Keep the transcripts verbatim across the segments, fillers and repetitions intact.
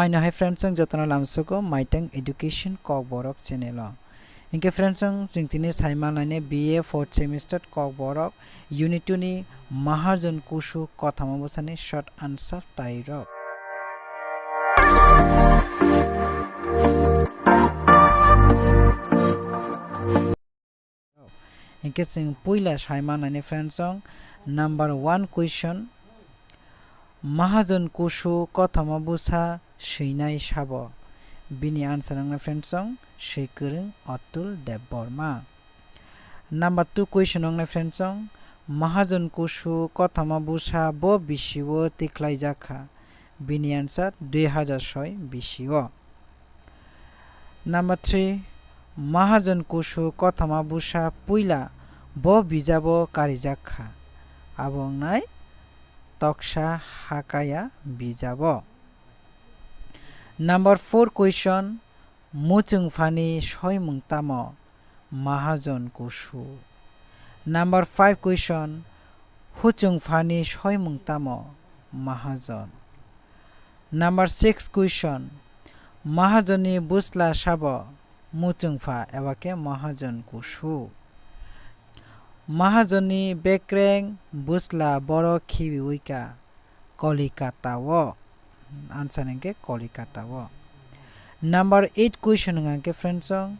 Aino hai friends, chwng jotono lamsugo Maitang Education Kokborok channel o. Hinkhe friends, chwng tini saimanlainai B A fourth semester Kokborok unit two ni Mahajon Kusu kothoma bwsani short answer tairok. Hinkhe chwng puila saimanlainai friends, chwng number one question, Mahajon Kusu kothoma bwsa swinai sabo? Bini answer wngnai friends, chwng swi kwrwng Atul Debbarma. Number two question wngnai friends, chwng Mahajon Kusu kothoma bwsa bo bisio tikhlaijak kha? Bini answer dui hajar soi bisio. Number three, Mahajon Kusu kothoma bwsa puila bo bijabo karijak kha? Abo wngnai Toksa Hakaya bijabo. Number four question, Muchungphani soimung tamo? Mahajon Kusu. Number five question, Huchungphani soimung tamo? Mahajon. Number six question, Mahajonni bwsla sabo? Muchungpha eba khe Mahajon Kusu. Mahajonni bekreng bwsla borok khibiwi ka Kolikata o. Answer hinkhe Kolikata o. Number eight question hwnkha khe friends, chwng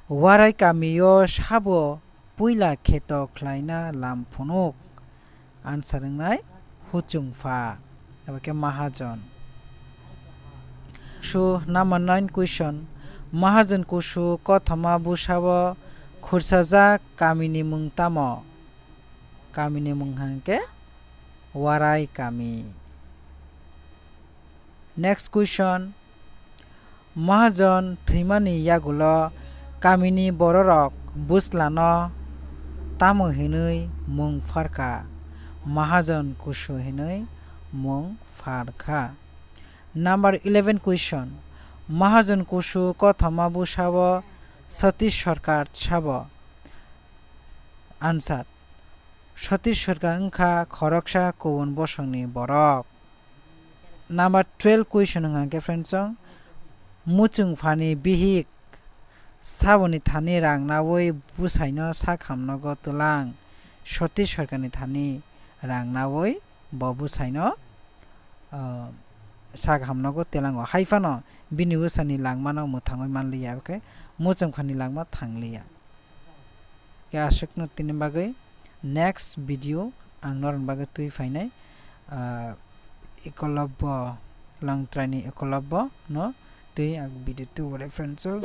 Warai kamio sabo puila kheto khlaina lam phunuk? Answer wngnai Huchungpha eba khe Mahajon. So number nine question, Mahajon Kusu kothoma bwsao khursajak kamini mung tamo? Kamini mung hwnkhe Warai kami. Next question, Mahajon thwimani yagulo kamini bororok bwslano tamo hinwi mung pharkha? Mahajon Kusu hinwi mung pharkha. Number eleven question, Mahajon Kusu kothoma bwsao Satish Sarkar sabo? Answer, Satish Sarkar wngkha khoroksa kubun bosongni borok. Number twelve question hwnkha khe friends, chwng Muchungphani bihik saboni thani rang naui bwsaino sak hamnogo twlang? Satish Sarkarni thani rang naui bo bwsaino, ah, sak hamnogo twlango. Hai phano bini bwsani langmano mwthangwi manliya, abo khe Muchungphani langma thangliya. Khe aswkno tini bagwi next video ang norokni bagwi twi phainai, ah, Ekolobbo, Langtraini Ekolobbo no twi ang video two bo reference o.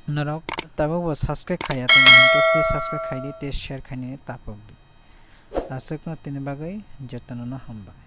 Norok tabuk bo subscribe khaiya tongmani hwnkhe twi subscribe khaidi tei share khainani tapokdi. Aswkno tini bagwi jotono no hambai.